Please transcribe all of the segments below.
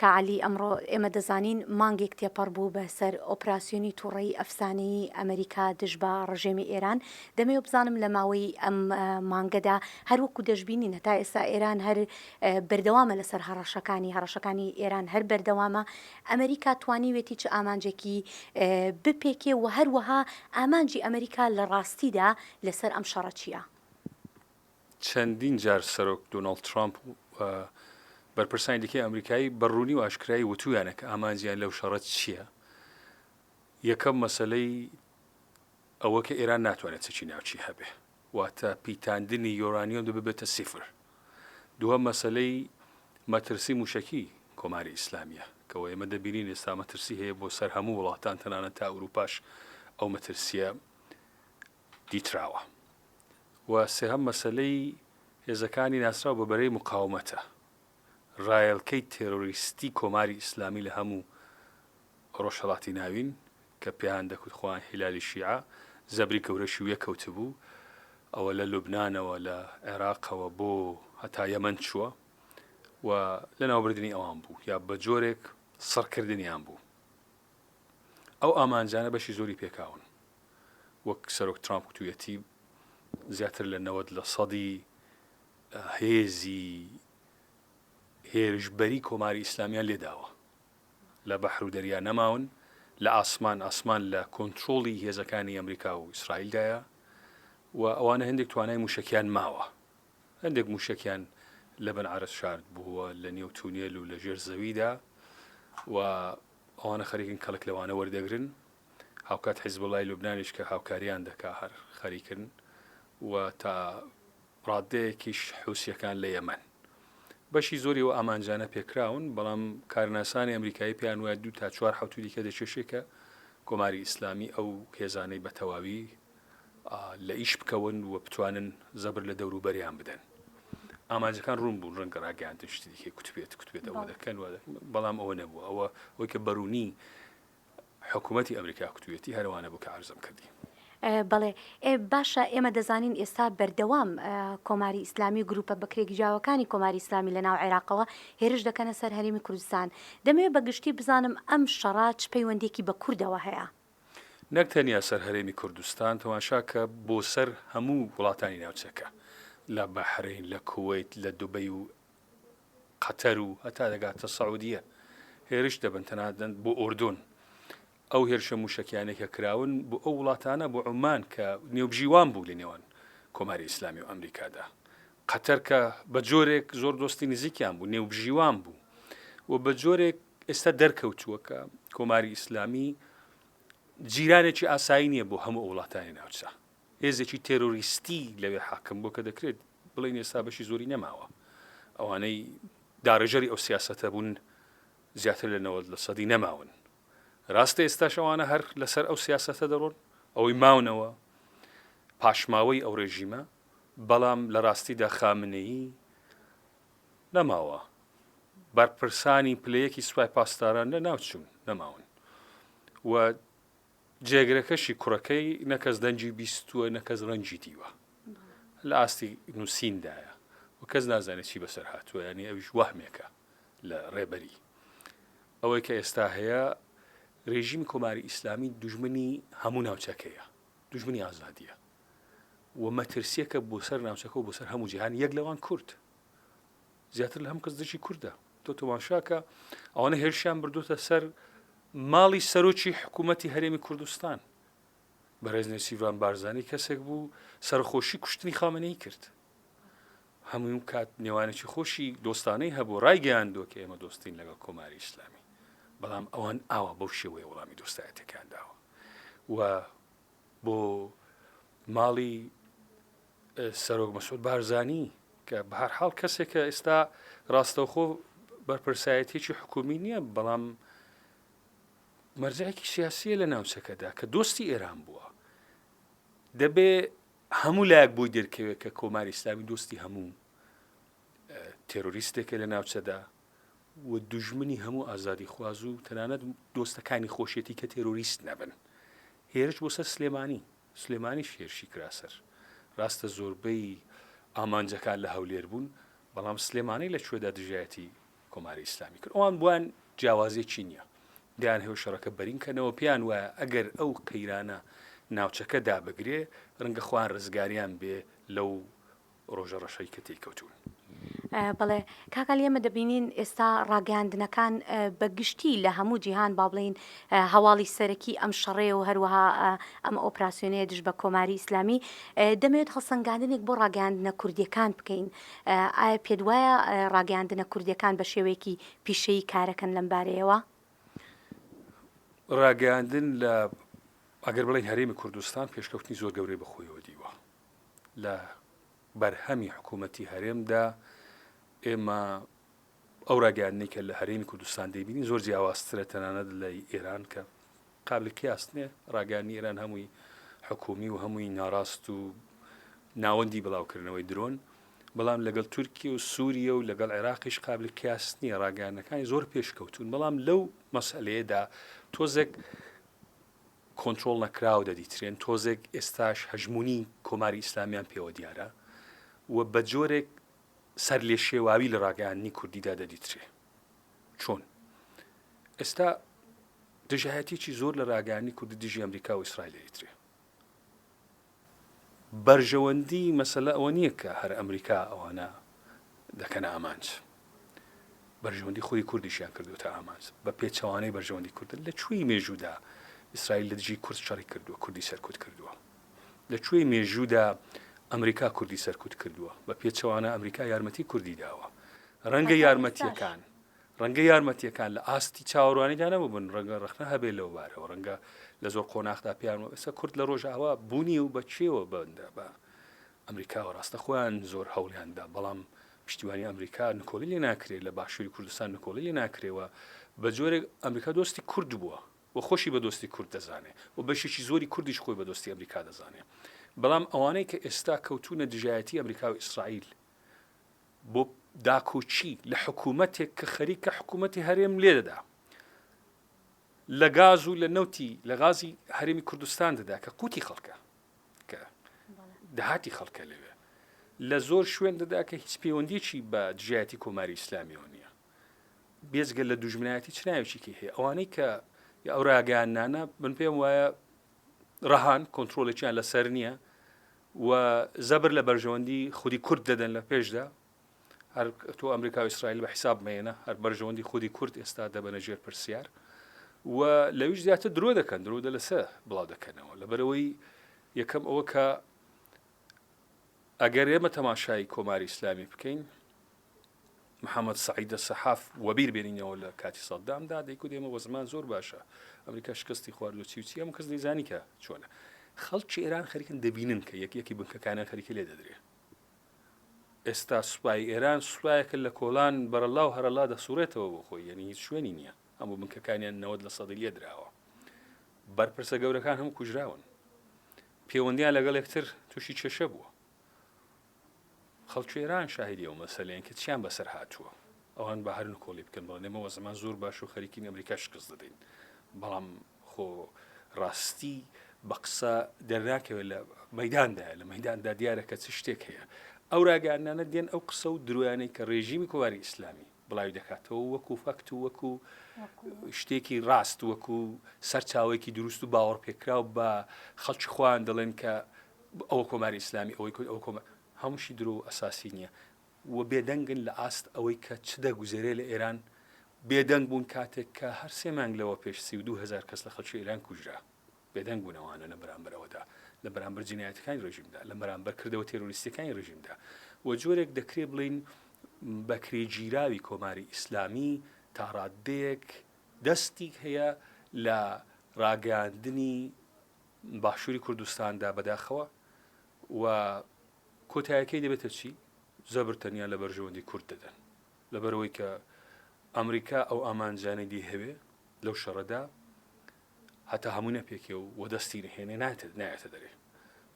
کاعەلی ئەمڕۆ ئێمە دەزانین مانگێک تێپەڕ بوو بە سەر ئۆپراسیۆنی توڕەیی ئەفسانەیی ئەمریکا دژ بە ڕژێمی ئێران، دەمەوێ بزانم لە ماوەی ئەم مانگەدا هەر وەکو دەشبینین هەتا ئێستا ئێران هەر بەردەوامە لەسەر هەڕەشەکانی، هەڕەشەکانی ئێران هەر بەردەوامە، ئەمریکا توانیوێتی چ ئامانجێکی بپێکێ و هەروەها ئامانجی ئەمریکا لە ڕاستیدا لەسەر ئەم شەڕە چییە؟ چەندین جار سەرۆک دۆناڵد ترامپ و بەرپرسانی دیکەی ئەمریکایی بە ڕوونی و ئاشکرایی وتوویانە کە ئامانجیان لەو شەڕە چییە. یەکەم مەسەلەی ئەوە کە ئێران ناتوانێت چەکی ناوچی هەبێ، واتە پیتاندنی یۆرانیۆم دەبێ ببێتە سیفر. دووەم مەسەلەی مەترسی مووشەکی کۆماری ئیسلامییە کە ئێمە دەبینین ئێستا مەترسی هەیە بۆ سەر هەموو وڵاتان تەنانەت تا ئەوروپاش ئەو مەترسییە دیتراوە و سێهەم مەسەلەی هێزەکانی ناسراو بە بەرەی موقاومەتە، ڕایەڵکەی تێرۆریستی کۆماری ئیسلامی لە هەموو ڕۆژهەڵاتی ناوین کە پێیان دەکوت خۆیان هیلالی شیعە، زەبری گەورەشی وێ کەوتبوو، ئەوە لە لوبنانەوە لە عێراقەوە بۆ هەتا یەمەن چووە و لەناوبردنی ئەوان بوو یا بە جۆرێک سڕکردنیان بوو. ئەو ئامانجانە بەشی زۆری پێکاون. وەک سەرۆک ترامپ وتویەتی زیاتر لە 90 لە سەدی هێزی هێرشبەری کۆماری ئیسلامیان لێداوە لە بەحر و دەریا نەماون لە ئاسمان ئاسمان لە کۆنتترۆڵی هێزەکانی ئەمریکا و ئیسرائیلدایە و ئەوانە هەندێک توانای موشکیان ماوە هەندێک موشکیان لە بن عرز شارد بووە لە نێو تونێل و لە ژێر زەویدا و ئەوانە خەریکن کەڵک لەوانە وەردەگرن هاوکات حیزبوڵای لوبنانیش کە هاوکاریان دەکا هەر خەریکن و تا ڕادەیەکیش حوسیەکان لە یەمەن. بەشی زۆری ئەو ئامانجانە پێکراون، بەڵام کارناسانی ئەمریکایی پێیان وایە دوو تا چوار حەوتوو دیکە دەکێشێ کە کۆماری ئیسلامی ئەو هێزانەی بە تەواوی لە ئیش بکەون و بتوانن زەبر لە دەوروبەریان بدەن. ئامانجەکان ڕوون بوون، ڕەنگە ڕاگەیاندن شتی دیکەی کوتبێت، کوتبێت ئەوە دەکەن، بەڵام ئەوە نەبوو. ئەوە ئەوەی کە بەروونی حکومەتی ئەمریکا کوتویەتی هەر ئەوانە بوو کە عەرزم کردی. بەڵێ باشە ئێمە دەزانین ئێستا بەردەوام کۆماری ئیسلامی و گروپە بەکرێگیراوەکانی کۆماری ئیسلامی لە ناو عێراقەوە هێرش دەکەنە سەر هەرێمی کوردستان دەمەوێت بە گشتی بزانم ئەم شەڕە چ پەیوەندیەکی بە کوردەوە هەیە؟ نەک تەنیا سەر هەرێمی کوردستان تەماشا کە بۆ سەر هەموو وڵاتانی ناوچەکە لە بەحرەین لە کوەیت لە دوبەی و قەتەر و هەتا دەگاتە سعودیە هێرش دەبن تەنانەت بۆ ئوردون ئەو هێرشە موشەکیانەی کە کراون بۆ ئەو وڵاتانە بۆ عومان کە نێوبژیوان بوو لە نێوان کۆماری ئیسلامی و ئەمریکادا قەتەر کە بە جۆرێک زۆر دۆستی نزیکیان بوو نێوبژیوان بوو و بە جۆرێک ئێستا دەرکەوتووە کە کۆماری ئیسلامی جیرانێکی ئاسایی نییە بۆ هەموو وڵاتانی ناوچە هێزێکی تێرۆریستی لەوێ حاکم بووە کە دەکرێت بڵێین ئێستا بەشی زۆری نەماوە. ئەوانەی داڕێژەری ئەو سیاسەتە بوون زیاتر لە 90 لە سەدی نەماون. راستە ئێستاش ئەوانە هەر لەسەر ئەو سیاسەتە دەڕۆن، ئەوەی ماونەوە پاشماوەی ئەو رێژیمە، بەڵام لە راستیدا خامنەیی نەماوە. بەرپرسانی پلە یەکی سوپای پاسداران لەناوچوون، نەماون و جێگرەکەشی کوڕەکەی نە کەس دەنگی بیستووە نە کەس ڕەنگی دیوە لە ئاستی نووسیندایە و کەس نازانێت چی بەسەر هاتووە ینی ئەویش وەهمێکە لە ڕێبەری ئەوەی کە ئێستا هەیە رێژیمی کۆماری ئیسلامی دوژمنی هەموو ناوچەکەیە دوژمنی ئازادیە و مەترسیەکە بۆ سەر ناوچەکە و بۆ سەر هەموو جیهان یەک لەوان کورد زیاتر لە هەموو کەس دژی کوردە تۆ تۆماشاکە ئەوانە هێرشیان بردوتە سەر ماڵی سەرۆکی حکوومەتی هەرێمی کوردستان بەڕێز نێچیرڤان بارزانی کەسێک بوو سەرخۆشی کوشتنی خامنەیی کرد هەموو کات نێوانێکی خۆشی دۆستانەی هەبوو ڕایگەیاندووە کە ئێمە دۆستین لەگەڵ کۆماری ئیسلامی بەڵام ئەوان ئاوا بەو شێوەیە وەڵامی دۆستایەتەکان داوە و بۆ ماڵی سەرۆک مەسعود بارزانی کە بە هەر حاڵ کەسێکە ئێستا ڕاستەوخۆ بەرپرسایەتێکی حکومی نییە بەڵام مەرجعێکی سیاسیە لە ناوچەکەدا کە دۆستی ئێران بووە دەبێ هەموو لایەک بۆی دەرکەوێت کە کۆماری ئیسلامی دۆستی هەموو تێرۆریستێکە لە ناوچەدا و دوژمنی هەموو ئازادیخواز و تەنانەت دۆستەکانی خۆشیەتی کە تێرۆریست نەبن هێرش بۆ سەر سلێمانی سلێمانیش هێرشی کرا سەر. راستە زۆربەی ئامانجەکان لە هەولێر بوون، بەڵام سلێمانی لە کوێدا دژایەتی کۆماری ئیسلامی کرد. ئەوان بۆیان جیاوازیەکی نییە. دەیانهەوێ شەڕەکە بەرین کەنەوە، پێیان وایە ئەگەر ئەو قەیرانە ناوچەکە دابگرێ، رەنگە خۆیان رزگاریان بێ لەو ڕۆژە ڕەشەی کە تێی کەوتوون. بەڵێ کاک عەلی ئێمە دەبینین ئێستا ڕاگەیاندنەکان بە گشتی لە هەموو جیهان با بڵێین هەواڵی سەرەکی ئەم شەڕەیە و هەروەها ئەم ئۆپراسیۆنەیە دژ بە کۆماری ئیسلامی دەمەوێت هەڵسەنگاندنێک بۆ ڕاگەیاندنە کوردیەکان بکەین ئایا پێت وایە ڕاگەیاندنە کوردیەکان بە شێوەیەکی پیشەیی کارەکەن لەم بارەیەوە؟ ڕاگەیاندن لە ئەگەر بڵێین هەرێمی کوردستان پێشکەوتنی زۆر گەورەی بەخۆیەوە دیوە لە بەرهەمی حکوومەتی هەرێمدا ئێمە ئەو راگەیاندنەی کە لە هەرێمی کوردستان دەیبینین زۆر جیاوازترە تەنانەت لە ئێران کە قابلی قیاس نییە ڕاگەیاندنی ئێران هەمووی حکومی و هەمووی ناڕاست و ناوەندی بڵاوکردنەوەی درۆن بەڵام لەگەڵ تورکی و سووریە و لەگەڵ عێراقیش قابلی قیاس نییە ڕاگەیاندنەکانی زۆر پێشکەوتون بەڵام لەو مەسئلەیەدا تۆزێک کۆنترۆڵ نەکراو دەدیترێن، تۆزێک ئێستاش هەژموونی کۆماری ئیسلامیان پێوە دیارە و بە جۆرێک سەرلێشێواوی لە ڕاگەیاندنی کوردیدا دەدیترێ. چۆن؟ ئێستا دژایەتیی زۆر لە ڕاگەیاندنی کوردی دژی ئەمریکا و ئیسرائیل دەدیترێ. بەرژەوەندی مەسەلە ئەوە نییە کە هەر ئەمریکا ئەوانە دەکەنە ئامانج. بەرژەوەندی خودی کوردیشیان کردووەتە ئامانج. بە پێچەوانەی بەرژەوەندی کوردن. لە کوێی مێژوودا ئیسرائیل لە دژی کورد شەڕی کردووە، کوردی سەرکوت کردووە؟ لە کوێی مێژوودا ئەمریکا کوردی سەرکوت کردووە؟ بە پێچەوانە ئەمریکا یارمەتی کوردی داوە. ڕەنگە یارمەتییەکان ڕەنگە یارمەتییەکان لە ئاستی چاوەڕوانیدا نەبووبن، ڕەنگە ڕەخنە هەبێت لەو بارەوە، ڕەنگە لە زۆر قۆناخدا پێیان وابێت ئێستا کورد لە ڕۆژئاوا بوونی و بە کێوە بەندە؟ بە ئەمریکاوە. ڕاستە خۆیان زۆر هەوڵیان دا، بەڵام پشتیوانی ئەمریکا نکۆڵی لێ ناکرێت، لە باشووری کوردستان نکۆڵی لێ ناکرێ و بە جۆرێک ئەمریکا دۆستی کورد بووە و خۆشی بە دۆستی کورد دەزانێ و بەشێکی زۆری کوردیش خۆی بە دۆستی ئەمریکا دەزانێ. بەڵام ئەوانەی کە ئێستا کەوتوونە دژایەتی ئەمریکا و ئیسرائیل بۆ داکۆکی لە حکوومەتێک کە خەریکە حکوومەتی هەرێم لێ دەدا لە گاز و لە نەوتی لە غازی هەرێمی کوردستان دەدا کە قوتی خەڵکە کە داهاتی خەڵکە لەوێ لە زۆر شوێن دەدا کە هیچ پەیوەندیی بە دژایەتی کۆماری ئیسلامیەوە نییە بێجگە لە دوژمنایەتی چ ناوێکی هەیە ئەوانەی کە ئەو ڕاگەیاندنانە من پێم وایە ڕەهان کۆنترۆلێکیان لەسەر نییە و زەبر لە بەرژەوەندی خودی کورد دەدەن لە پێشدا هەر تۆ ئەمریکا و ئیسرائیل بە حیساب مێنە هەر بەرژەوەندی خودی کورد ئێستا دەبەنە ژێر پرسیار و لەویش زیاتر درۆ دەکەن درۆ دە لەسە بڵاو دەکەنەوە لەبەرەوەی یەکەم ئەوە کە ئەگەر ئێمە تەماشای کۆماری ئیسلامی بکەین محەمەد سەعیدە سەحاف وەبیر بێنینەوە لە کاتی سەددامدا دەیکوت ئێمە وەزمان زۆر باشە ئەمریکا شکستی خواردوە چی و چی هەموو کەس دەیزانی کە چۆنە خەڵکی ئێران خەریکن دەبینن کە یەک یەکی بنکەکانیان خەریکە لێ دەدرێ ئێستا سوپای ئێران سوپایەکە لە کۆلان بەرەلا و هەرەلا دەسوڕێتەوە بۆ خۆی یعنی هیچ شوێنی نییە هەموو بنکەکانیان 90 لە سەدی لێ دراوە بەرپرسە گەورەکان هەموو کوژراون پەیوەندیان لەگەڵ یەکتر تووشی کێشە بووە خەڵکی ئێران شاهیدی ئەو مەسەلەیەن کە چیان بەسەر هاتووە. ئەوان با هەر نکۆڵی بکەن بڵێن ئێمە وەزعمان زۆر باش و خەریکین ئەمریکا شکست دەدەین. بەڵام خۆ ڕاستی بە قسە دەرناکەوێت لە مەیداندایە، لە مەیداندا دیارە کە چ شتێک هەیە. ئەو راگەیاندنانە دێن ئەو قسە و درۆیانەی کە ڕێژیمی کۆماری ئیسلامی بڵاوی دەکاتەوە وەکوو فاکت و وەکوو شتێکی ڕاست وەکوو سەرچاوەیەکی دروست و باوەڕپێکراو بە خەڵکی خۆیان دەڵێن کە ئەوە کۆماری ئیسلامی ئەوەی کرد ئەوە کۆمار هەمووشی درۆ و ئەساسی نییە و بێدەنگن لە ئاست ئەوەی کە چ دەگوزەرێ لە ئێران بێدەنگ بوون کاتێک کە هەر سێ مانگ لەوە پێش 32 هەزار کەس لە خەڵکی ئێران کوژرا بێدەنگ بوون ئەوانە لە بەرامبەر ئەوەدا لە بەرامبەر جینایەتەکانی ڕێژیمدا لە بەرامبەر کردەوە تێرۆریستیەکانی ڕێژیمدا و جۆرێک دەکرێ بڵین بەکرێگیراوی کۆماری ئیسلامی تا ڕاددەیەک دەستی هەیە لە ڕاگەیاندنی باشووری کوردستاندا بەداخەوە و کۆتایەکەی دەبێتە چی؟ زەبر تەنیا لە بەرژەوەندی کورد دەدەن لەبەرئەوەی کە ئەمریکا ئەو ئامانجانەی دەیهەوێ لەو شەڕەدا هەتا هەمووی نەپێکێ و وەدەستی نەهێنێ نایەتە نایەتە دەرێ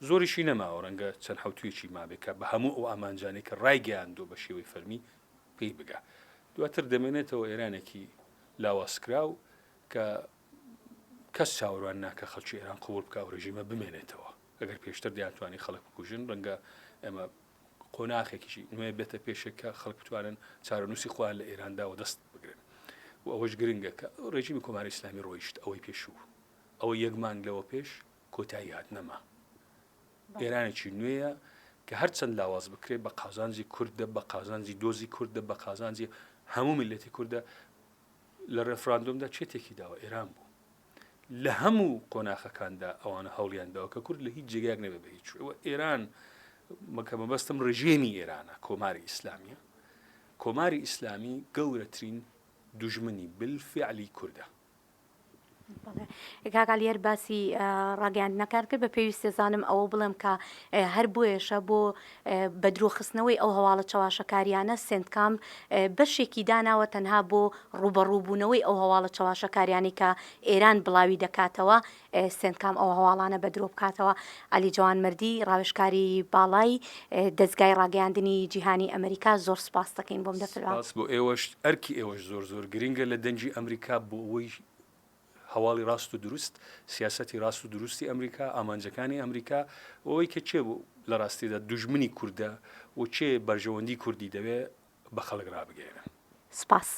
زۆریشی نەماوە ڕەنگە چەند حەوتوویەکی مابێ کە بە هەموو ئەو ئامانجانەی کە ڕایگەیاندووە بە شێوەی فەرمی پێی بگا دواتر دەمێنێتەوە ئێرانێکی لاوازکراو کە کەس چاوەروان ناکا خەڵکی ئێران قبوڵ بکا ئەو رژیمە بمێنێتەوە. ئەگەر پێشتر دەیانتوانی خەڵک بکوژن ڕەنگە ئێمە. قۆناخێکیشی نوێ بێتە پێشێک کە خەڵک بتوانن چارەنووسی خۆیان لە ئێراندا وەدەست بگرن و ئەوەش گرنگە کە ڕێژیمی کۆماری ئیسلامی ڕۆیشت ئەوەی پێشوو ئەوە یەک مانگ لەوە پێش کۆتایی هات نەما. ئێرانێکی نوێیە کە هەرچەند لاواز بکرێت بە قازانجی کوردە، بە قازانجی دۆزی کوردە، بە قازانجی هەموو میللەتی کوردە. لە ڕێفراندۆمدا کێ تێکی داوە؟ ئێران بوو. لە هەموو قۆناخەکاندا ئەوانە هەوڵیان داوە کە کورد لە هیچ جێگایەک نەبێ بە هیچ. ئەوە ئێران کە مەبەستم ڕژێمی ئێرانە، کۆماری ئیسلامیە. کۆماری ئیسلامی گەورەترین دوژمنی بالفعلی کوردە. کاک عەلی هەر باسی ڕاگەیاندنەکان کرد بە پێویست دەزانم ئەوە بڵێم کە هەر بۆیەشە بۆ بە درۆخستنەوەی ئەو هەواڵە چەواشەکاریانە سێنتکام بەشێکی داناوە تەنها بۆ ڕووبەڕووبوونەوەی ئەو هەواڵە چەواشەکاریانەی کە ئێران بڵاوی دەکاتەوە سێنتکام ئەو هەواڵانە بە درۆ بکاتەوە عەلی جەوانمەردی ڕاوێژکاری باڵای دەزگای ڕاگەیاندنی جیهانی ئەمریکا زۆر سوپاس دەکەین بۆم دەفرا. سپاس بۆ ئێوەش ئەرکی ئێوەش زۆر زۆر گرنگە لە دەنگی ئەمریکا بۆ ئەوەی هەواڵی ڕاست و دروست سیاسەتی ڕاست و دروستی ئەمریکا ئامانجەکانی ئەمریکا ئەوەی کە کێ بوو لە ڕاستیدا دوژمنی کوردە و کێ بەرژەوەندی کوردی دەوێ بە خەڵک ڕابگەیەنن. سپاس.